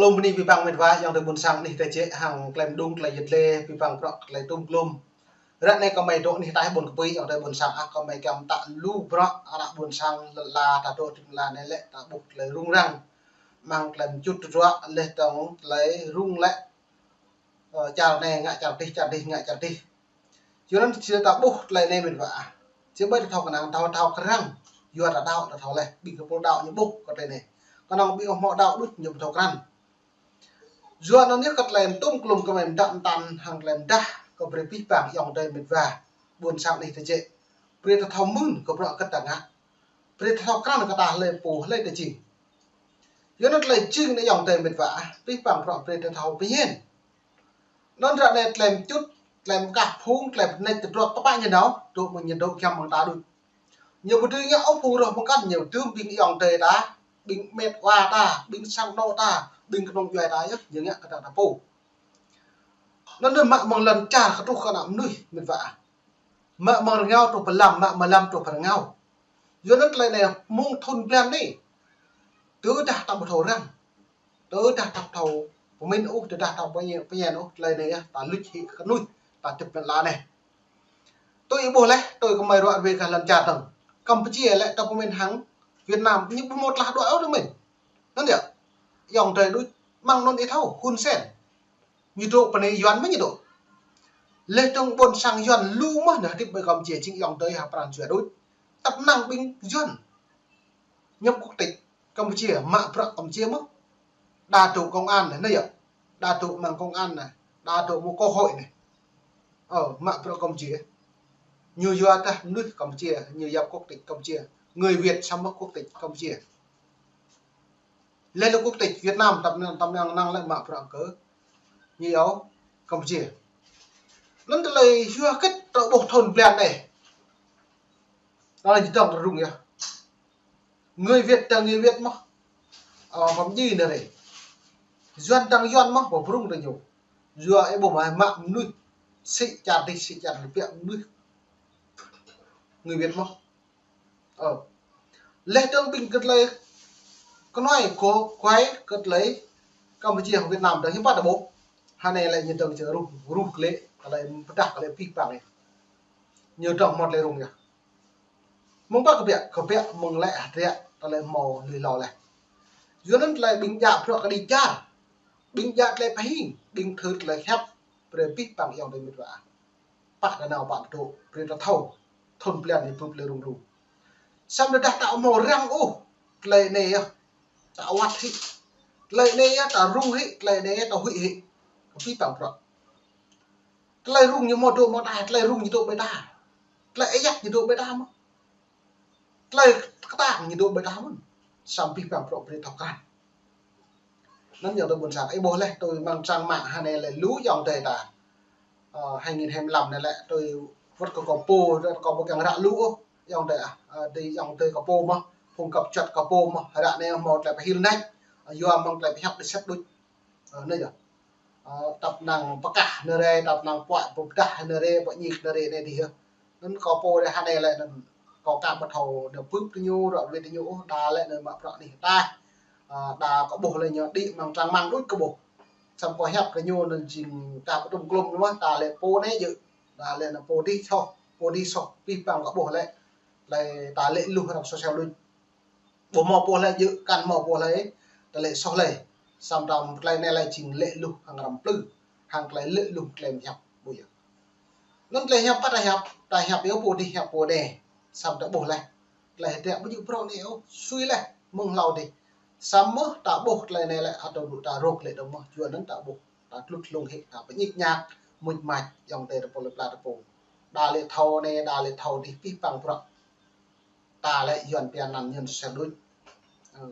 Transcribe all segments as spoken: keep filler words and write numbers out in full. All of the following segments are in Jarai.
Tôm bơni abih bang met wa ayŏng adơi ƀuôn sang anih tơjĕ hăng tơlơi mơđung tơlơi yet lĕ abih bang bruă tơlơi tôm klôm. Ră anai kơmơi dŏ anih ataih ƀôn kơpui ayŏng adơi ƀuôn sang ah, kơmơi kiăng mơtă lu bruă ană ƀuôn sang lŏn ala ta dŏ ti lŏn ala anai lĕ ta ƀuh tơlơi rŭng răng. Mơ̆ng tơlơi mơčut tơdruă leh tong tơlơi rŭng lĕ, ơ, čar anai ngă čar adih, čar adih ngă čar adih. Yua anŭn či ta ƀuh tơlơi anai met wa ah. Či ƀai ta thâo kơnang, thâo, thâo krăn. Yua ta đaŏ, ta thâo leh. Ƀing kơpul đaŏ ñu ƀuh kơ tơlơi anai. Kơnơ̆ng ƀing ƀu hmâo đaŏ đôč ñu ƀu thâo krăn. Yua anŭn yơh kơ tơlơi tôm klôm kơmơi mơtă mơtăn hăng tơlơi mơdah kơ brơi abih bang ayŏng adơi met wa ƀuôn sang anih tơjĕ. Brơi ta thâo mưn kơ bruă kơ ta ngă. Brơi ta thâo krăn kơ ta hlơi pô hlơi ta jing. Yua anŭn tơlơi jing anai ayŏng adơi met wa ah, abih bang bruă brơi ta thâo pơñen. Anŭn ră anai tơlơi mơčut, tơlơi mơkah phung, tơlơi pơnĕč tơdruă tơpă ñu nao, dŏ mơ̆ng ñu dŏ giăm mơ̆ng ta đôč. Ñu ƀu dưi ngă ôh phung rŏh mơkăn, ñu dưm ƀing ayŏng adơi ta, ƀing met wa ta, ƀing sang anŏ ta, ƀing kơnung djuai ta yơh, ñu ngă kơ ta ta pô. Anŭn anŭn mă mơ̆ng lŏn čar kơ truh kơ ană mơnuih met wa ah. Mă mơ̆ng rơngiao truh pơ lăm, mă mơ̆ng lăm truh pơ rơngiao. Yua anŭn tơlơi anai mơ̆ng thŭn blan anai. Tơdah ta ƀu thâo răng. Tơdah ta ƀu thâo pơmĭn ôh, tơdah ta ƀu pơñen, pơñen ôh, tơlơi anai yơh, ta luč hĭ kơ mơnuih, ta tŭ met la anai. Tui ih ƀuh leh, tui kơmơi ruă ruê kơ lŏn čar tơ̆ng. Campuchia lĕ ta pơmĭn hăng Việt Nam, ñu ƀu hmâo tơlơi đuaĭ ôh tơ mĭn. Anŭn yơh. Ayŏng adơi đôč, mơ̆ng anŭn ih thâo, Hun Sen. Ñu dŏ pơ anai Yuan mơ̆ ñu dŏ. Leh dơ̆ng ƀôn sang Yuan lu mơ̆ ñu hơdip ƀơi Campuchia jing ayŏng adơi ha pran jua đôč. Tăp năng ƀing Yuan. Nhập quốc tịch Campuchia, mă bruă Campuchia mơ̆. Đa dŏ công an anai, anai yơh. Đa dŏ mơ̆ng công an anai. Đa dŏ mơ̆ng quốc hội anai. Ơ, mă bruă Campuchia. Ñu yua tah mơnuih Campuchia, ñu nhập quốc tịch Campuchia. Người Việt samơ̆ quốc tịch Campuchia. Leh lu quốc tịch Việt Nam tăp năng, tăp năng năng lĕ mă bruă kơ ñu yua Campuchia. Anŭn tơlơi yua kơ ta ƀuh thŭn blan anai. Anai ñu dŏng rŭng yơh. Người Việt ta người Việt mơ̆. Ơ, pơm ji anai rê. Yuan ta Yuan mơ̆, pơm rŭng ta ñu. Yua ih ƀuh mă mă mơnuih. Sĭ čar adih, sĭ čar adih biă mơnuih. Người Việt mơ̆. Ơ. Leh dơ̆ng ƀing kơ tơlơi kơnuai kơ kuai kơ tơlơi Campuchia hăng Việt Nam dơ̆ng hiư̆m pă ta ƀuh. Ha anai lĕ ñu dơ̆ng či ruh, ruh kơ lĕ, tơlơi pơdah kơ lĕ abih bang lĕ. Ñu dŏng mơ̆t lĕ rŭng yơh. Mơ̆ng pă kơ biă, kơ biă mơ̆ng lĕ hơdră, tơlơi hmâo lui hlâo leh. Yua anŭn tơlơi ƀing djă bruă kơđi čar, ƀing djă tơlơi pơhing, ƀing thâo tơlơi hiăp, brơi abih bang ayŏng adơi met wa. Pă ta nao pă ta dŏ, brơi ta thâo. Thŭn blan anai bưp lĕ rŭng rŭng. Samơ̆ tơdah ta ƀu hmâo răng ôh, tơlơi anai yơh, ta wăt hĭ. Tơlơi anai yơh, ta rŭng hĭ, tơlơi anai yơh, ta huĭ hĭ. Abih bang bruă. Tơlơi rŭng ñu hmâo dŏ mơ̆ng ta, tơlơi rŭng ñu dŏ ƀơi ta. Tơlơi ayăt ñu dŏ ƀơi ta mơ̆. Tơlơi kơtang ñu dŏ ƀơi ta mơ̆n. Samơ̆ abih bang bruă brơi thâo krăn. Anŭn ayŏng adơi ƀuôn sang, ih ƀuh leh, tui mơ̆ng trang mạng ha anai lĕ lu ayŏng adơi ta. Ơ, hai nghìn hai mươi lăm anai lĕ, tui wơ̆t kơ kâo pô, wơ̆t kâo pô kiăng ră lu ôh, ayŏng adơi ah, ơ, tui ayŏng adơi kâo pô mơ̆, phung găp juăt kâo pô mơ̆, ră anai hmâo tơlơi pơhil nač, ơ, yua mơ̆ng tơlơi pơhiăp đĭ sĕt đôč. Ơ, anai yơh. Ơ, tăp năng pơkah anai rê, tăp năng puă pơdah anai rê, puă ñik anai rê anai dih yơh. Anŭn kâo pô rê ha anai lĕ anŭn kâo ka ƀu thâo anŭn bưp tơ ñu, ră ruê tơ ñu ôh, đa lĕ anŭn mă bruă anih ataih. Ơ, đa kâo ƀuh lĕ ñu đĭ mơ̆ng trang mạng đôč kâo ƀuh. Samơ̆ kâo hiăp kơ ñu anŭn jing ka ƀu tŭm klum anŭn mơ̆, đa lĕ pô anai djơ̆, đa lĕ anŭn pô dih soh, pô dih soh, abih bang kâo ƀuh lĕ. Lĕ ta lĕ luh arăng social đôč. Ƀu hmâo pô hlơi djơ̆, kăn hmâo pô hlơi, tơlơi soh lĕ. Samơ̆ tơlơi anai lĕ jing lĕ luh hăng răm plư, hăng tơlơi lĕ luh tơlơi hiăp ƀu yơh. Anŭn tơlơi hiăp pă ta hiăp, ta hiăp yơh pô dih hiăp pô anai. Samơ̆ ta ƀuh leh. Tơlơi hơdră ƀu djơ̆ bruă anai ôh, sui leh, mơ̆ng hlâo dih. Samơ̆ ta ƀuh tơlơi anai lĕ, atâo dŏ ta rŏk lĕ dơ̆ng mơ̆, yua anŭn ta ƀuh. Ta tlut hlung hĭ, ta pơñik ñak, muč mač, ayŏng adơi ta pô lĕ pla ta pô. Đa lĕ thâo anai, đa lĕ thâo dih abih bang bruă. Ta lĕ Yuan pia anăn Yuan sel đuč. Ơ.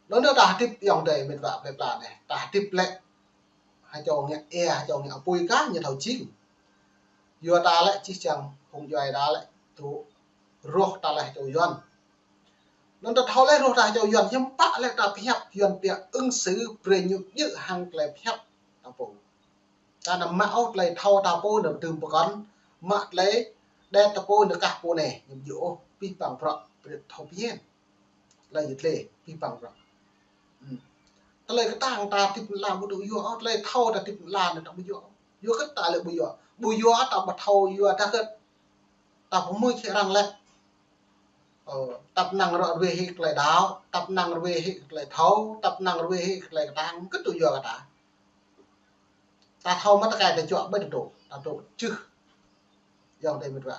Anŭn anai ta hơdip ayŏng adơi met wa plơi pla anai. Ta hơdip lĕ ha čô ngă ê, ha čô ngă apui kah ñu thâo jing. Yua ta lĕ čih čang phung djuai ta lĕ tŭ rŏh ta lĕ ha čô Yuan. Anŭn ta thâo lĕ rŏh ta ha čô Yuan hiư̆m pă lĕ ta pơhiăp Yuan pia ứng xử brơi ñu djơ̆ hăng tơlơi pơhiăp ta pô. Ta anăm mă ôh tơlơi thâo ta pô anăm dưm pơkŏn, mă tơlơi đet ta pô anăm kah pô anai, ñu ƀu djơ̆ ôh, abih bang bruă brơi thâo pơhiăp. Tơlơi yơh tơlơi, abih bang bruă. Hm. Tơlơi kơtang ta tĭp lăm ƀu dŏ yua, tơlơi thâo ta tĭp lăm anai ta ƀu yua. Yua kơ ta lĕ ƀu yua. Ƀu yua ta ƀu thâo yua ta kơ ta pơmưč hĭ arăng lĕ. Ơ, tăp năng ră ruai hĭ tơlơi đaŏ, tăp năng ruai hĭ tơlơi thâo, tăp năng ruai hĭ tơlơi kơtang, kơ tŭ yua kơ ta. Ta thâo mă tơkai ta čuă ƀơi tơdô, ta dŏ čưh. Ayŏng adơi met wa.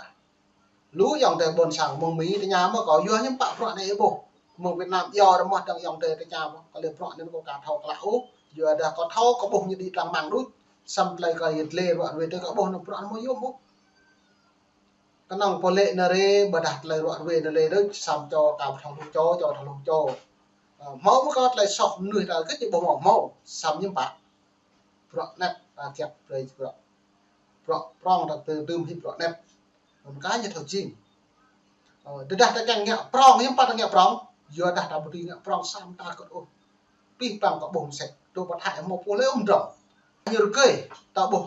Lu ayŏng adơi ƀôn sang mơ̆ng Mi tơña mơ̆ kâo yua hiư̆m pă bruă anai ƀuh. Mơ̆ng Việt Nam yua rơmah dơ̆ng ayŏng adơi tơña mơ̆. Kơ lĕ bruă anai kâo ka thâo klă ôh. Yua dah kâo thâo kâo ƀuh ñu đĭ tlang măng đôč. Samơ̆ tơlơi kơ yơh lĕ ruă ruai tơ kâo ƀuh anŭn bruă anŭn mơ̆ yôm ôh. Kơnơ̆ng pô lĕ nao rai, ƀôdah tơlơi ruă ruai nao rai đôč, samơ̆ čô ta ƀu thâo hluh čô, čô thâo hluh čô. Ơ, hmâo mơ̆ kâo tơlơi soh mơnuih ta kơ či ƀuh hmâo, hmâo. Samơ̆ hiư̆m pă. Bruă anet, ta kiăk brơi bruă. Bruă prŏng ta tơ tơm hĭ bruă anet. Anŭn kơ ñu thâo jing. Ơ, tơdah ta kiăng ngă prŏng, hiư̆m pă ta ngă prŏng. Yua dah ta ƀu dưi ngă prŏng samơ̆ ta kơt ôh. Pih păng kơ ƀuh mơsĕ. Dŏ pơ Thái hmâo pô lĕ ôm drŏng. Ñu rơgơi, ta ƀuh.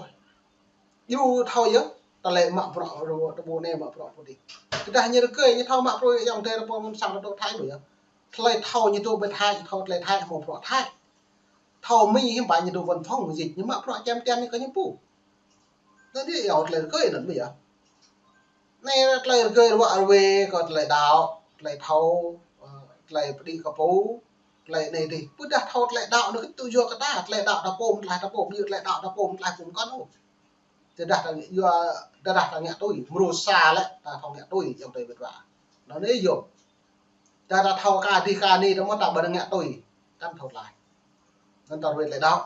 Ñu thâo yơh, tơlơi mă bruă rô, ta ƀuh anai mă bruă pô dih. Tơdah ñu rơgơi, ñu thâo mă bruă ayŏng adơi ta pô mơ̆ng sang ta dŏ Thái ƀu yơh. Tơlơi thâo ñu dŏ ƀơi Thái, ñu thâo tơlơi Thái, hmâo bruă Thái. Thâo Mi hiư̆m pă ñu dŏ văn phòng dịch, ñu mă bruă čem ten ñu kơ ñu pô. Anŭn yơh yua tơlơi rơgơi anŭn ƀu yơh. Anai tơlơi rơgơi ruă ruai kơ tơlơi đaŏ, tơlơi thâo, ơ, tơlơi pơđĭ kơ pô, tơlơi anai dih. Ƀôdah thâo tơlơi đaŏ anŭn kơ tŭ yua kơ ta, tơlơi đaŏ ta pô mơ̆n tơlơi ta pô, ƀu yua tơlơi đaŏ ta pô mơ̆n tơlơi pô mơ̆n kơ anŭn. Tơdah ta yua, tơdah ta ngă tui, mrô sa lĕ ta thâo ngă tui, ayŏng adơi met wa. Anŭn yơh yôm. Tơdah ta thâo kơ dih kơ anai ta mơ̆ ta ƀu ngă tui, kăn thâo tơlơi. Anŭn ta ruai tơlơi đaŏ.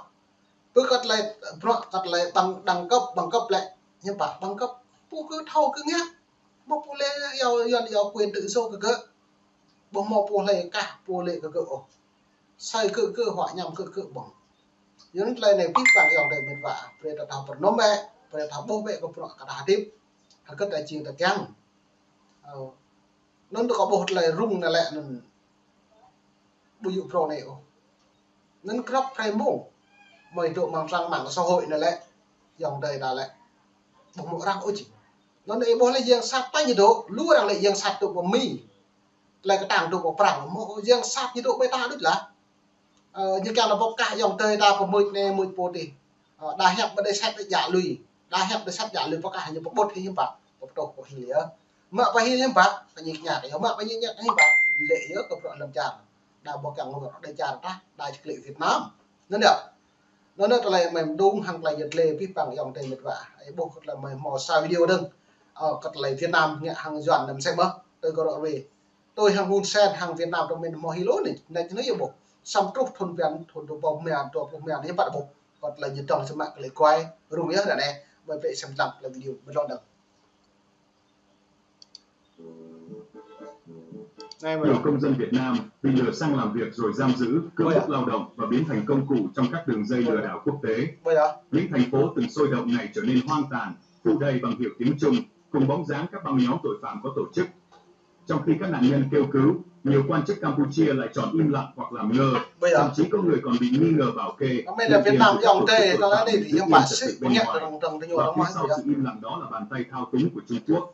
Pơ kơ tơlơi bruă, kơ tơlơi bằng, đẳng cấp, bằng cấp lĕ. Hiư̆m pă, bằng cấp. Pô kơ thâo kơ ngă. Mơ̆ pô lĕ yua, yua, yua quyền tự do kơ gơ̆. Ƀu hmâo pô lĕ kah, pô lĕ kơ gơ̆ ôh. Sai gơ̆, gơ̆ huă ñăm gơ̆, gơ̆ ƀơ̆ng. Yua anŭn tơlơi anai pih păng ayŏng adơi met wa. Brơi ta thâo pơrơnŏm bĕ, brơi ta ƀuh bĕ kơ bruă kơ ta hơdip. Hơget ta jing ta kiăng. Ơ. Anŭn tơ kâo ƀuh tơlơi rŭng anai lĕ anŭn. Ƀu yua bruă anai ôh. Anŭn krăp hrơi mông. Mơi dŏ amăng trang mạng xã hội anai lĕ. Ayŏng adơi ta lĕ. Ƀu hmâo arăng ôh či. Anŭn ih ƀuh lĕ yang sat ta ñu dŏ. Lu arăng lĕ yang sat dŏ pơ Mi. Tơlơi kơtang dŏ pơ Prăng. Hmâo yang sat ñu dŏ ƀơi ta đôč lah. Ơ, ñu kiăng nao pơkah ayŏng adơi ta pơmưč anai mưč pô dih. Ơ, đa hiăp ƀơi đe sat đe djă lui. Đa hiăp đe sat djă lui pơkah ñu pơƀut hĭ hiư̆m pă. Pơtô pơhil yơh. Mă pơhil hiư̆m pă. Kơ ñu ñă yơh. Mă pơhil ñu ñă hiư̆m pă. Lĕ yơh kơ bruă lăm čar. Đa ƀu kiăng ngă đe čar tah. Đa čơklĕ Việt Nam. Anŭn yơh. Anŭn yơh tơlơi mơ̆ng dŏng hăng tơlơi yơh lĕ pih păng ayŏng adơi met wa. Ih ƀuh kơ tơlơi mơ̆ng hmâo sa video dơ̆ng. Ơ, kơ tơlơi Việt Nam ngă hăng Yuan anŭn mơsĕ mơ̆. Tui kơ ră ruai. Tui hăng Hun Sen hăng Việt Nam tơmĭn hmâo hil ôh anai, anai anai yơh ƀuh. Samơ̆ truh thun blan, thun dua pluh mơ̆n, dua pluh mơ̆n, anai hiư̆m pă ƀuh. Kơ tơlơi ñu dŏng samơ̆ kơ tơlơi kuai, rŭng yơh anai. Ƀơi ƀĕ sem lăng tơlơi video ƀơi lŏn dơ̆ng. Nhiều công dân Việt Nam bị lừa sang làm việc rồi giam giữ, cưỡng bức lao động và biến thành công cụ trong các đường dây lừa đảo quốc tế. Những thành phố từng sôi động này trở nên hoang tàn, phủ đầy bằng hiệu tiếng Trung, cùng bóng dáng các băng nhóm tội phạm có tổ chức. Trong khi các nạn nhân kêu cứu, nhiều quan chức Campuchia lại chọn im lặng hoặc làm ngơ, thậm chí có người còn bị nghi ngờ bảo kê, Việt Nam dŏng tê, ta nói đi thì dân bản xứ của Nhật đồng đồng đồng Và phía sau sự im lặng đó là bàn tay thao túng của Trung Quốc.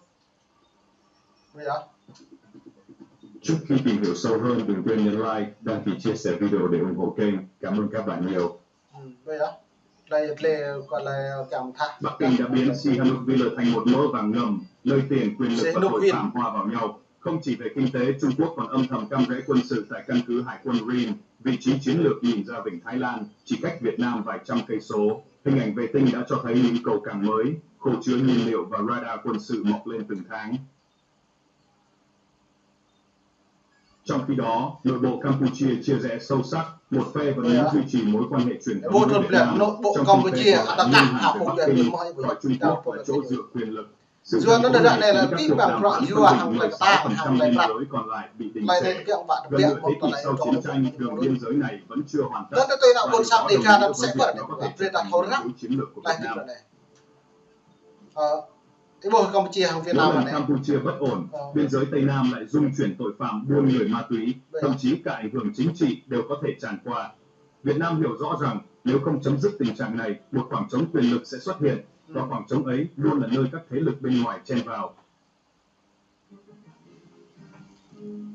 Trước khi tìm hiểu sâu hơn, đừng quên nhấn like, đăng ký, chia sẻ video để ủng hộ kênh. Cảm ơn các bạn nhiều. Bắc Kinh đã biến Sihanoukville thành một mớ vàng ngầm, nơi tiền, quyền lực và tội phạm hòa vào nhau. Không chỉ về kinh tế, Trung Quốc còn âm thầm cắm rễ quân sự tại căn cứ hải quân Rin, vị trí chiến lược nhìn ra vịnh Thái Lan, chỉ cách Việt Nam vài trăm cây số. Hình ảnh vệ tinh đã cho thấy những cầu cảng mới, kho chứa nhiên liệu và radar quân sự mọc lên từng tháng. Trong khi đó, nội bộ Campuchia chia rẽ sâu sắc, một phe vẫn muốn duy trì mối quan hệ truyền thống với Việt Nam, trong khi phe còn lại ngưng hẳn với Bắc Kinh, coi Trung Quốc là chỗ dựa quyền lực. Sự dần cố này khiến các cuộc đàm phán phân định mười sáu phần trăm biên giới còn lại bị đình trệ. Gần nửa thế kỷ sau chiến tranh, đường biên giới này vẫn chưa hoàn tất. Và điều đó đồng nghĩa với việc nó có thể trở thành một yếu tố chiến lược của Việt Nam. Nếu làm Campuchia bất ổn, biên giới Tây Nam lại dung chuyển tội phạm buôn người ma túy, thậm chí cả ảnh hưởng chính trị đều có thể tràn qua. Việt Nam hiểu rõ rằng nếu không chấm dứt tình trạng này, một khoảng trống quyền lực sẽ xuất hiện, và khoảng trống ấy luôn là nơi các thế lực bên ngoài chen vào.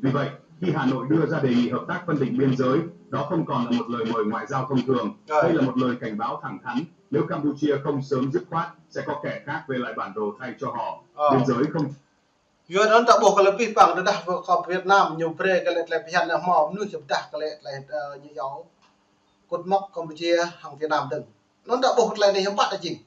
Vì vậy, khi Hà Nội đưa ra đề nghị hợp tác phân định biên giới, Đó không còn là một lời mời ngoại giao thông thường. Rồi. Đây là một lời cảnh báo thẳng thắn. Nếu Campuchia không sớm dứt khoát, sẽ có kẻ khác vẽ lại bản đồ thay cho họ. Ờ. Biên giới không Yua anŭn ta ƀuh kơ lĕ pih pang tơdah kơ Việt Nam ñu brơi kơ lĕ tơlơi phiăn lĕ hmâo mơnuih či pơdah kơ lĕ tơlơi, ơ, ñu yua kŭt mŏk Campuchia hăng Việt Nam dơ̆ng. Anŭn ta ƀuh tơlơi anai hiam pă ta jing.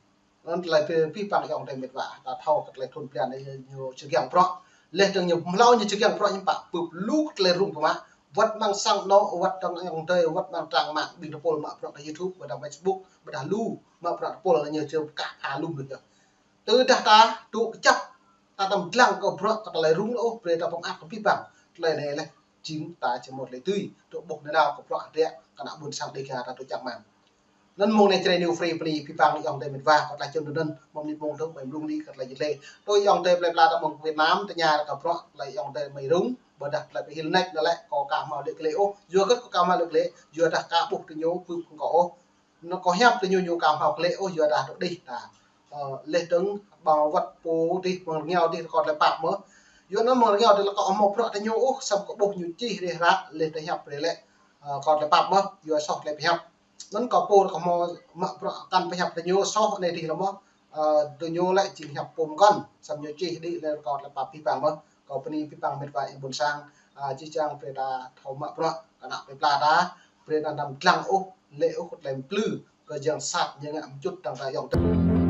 Anŭn tơlơi pih pang ayŏng adơi met wa, ta thâo kơ tơlơi thun plian anai ñu či kiăng prŏ. Leh dơ̆ng ñu mlâo ñu či kiăng prŏ ñu pă pưp lu kơ tơlơi rŭng pơmă. Wăt mơ̆ng sang anŏ, wăt dơ̆ng ayŏng adơi, wăt mơ̆ng trang mạng, ƀing tơpul mă prŏ kơ YouTube, ƀôdah Facebook, ƀôdah lu mă prŏ tơpul ñu či kah pha lum lu yơh. Tơdah ta tŭ kơjăp, ta tăm dlăng kơ bruă kơ tơlơi rŭng ôh, brơi ta pơmơak kơ pih pang. Tơlơi anai lĕ jing ta či mŭt lĕ tui, tŭ ƀuh nanao kơ bruă hơdră, kơ ană ƀôn sang Dega ta tŭ čang rơmang. Anŭn mơ̆ng anai Jrai New Free bơni pih pang ayŏng adơi met wa, kơ tơlơi čun anŭn, mơ̆ng anai mơ̆ng tŭ ƀai mlung ni kơ tơlơi jơlê. Tui ayŏng adơi plơi pla ta mơ̆ng Việt Nam, tơña kơ bruă tơlơi ayŏng adơi mơi rŭng, ƀôdah tơlơi pơhil nač anŭn lĕ, kâo ka hmâo lĕ glĕ ôh, yua kơ kâo ka hmâo lĕ glĕ, yua dah ka ƀuh tơ ñu pưp kơ kâo ôh. Anŭn kâo hiăp tơ ñu ñu ka hmâo glĕ ôh, yua dah tŭ đih ta. Ơ, leh dơ̆ng ƀơ̆ng wăt pô dih mơ̆ng rơngiao dih kơ tơlơi pap mơ̆. Yua anŭn mơ̆ng rơngiao dih lĕ kâo hmâo prăk tơ ñu ôh, samơ̆ kâo ƀuh ñu čih rih ră, leh tơlơi hiăp brơi lĕ, ơ, kơ tơlơi pap mơ̆, yua soh tơlơi pơhiăp. Anŭn kâo pô kâo hmâo mă prăk kăn pơhiăp tơ ñu soh anai dih lĕ mơ̆, ơ, tơ ñu lĕ jing hiăp pô mơkŏn, samơ̆ ñu čih đĭ lĕ kơ tơlơi pap pih pang mơ̆. Kâo bơni pih pang met wa ƀôn sang, ơ, či čang brơi ta thâo mă prăk, kơ ană plơi pla ta, brơi ta tăm dlăng ôh, lĕ ôh kơ tơlơi plư, kơ yang sat ñu ngă mčŭt tăng ta ayŏng adơi.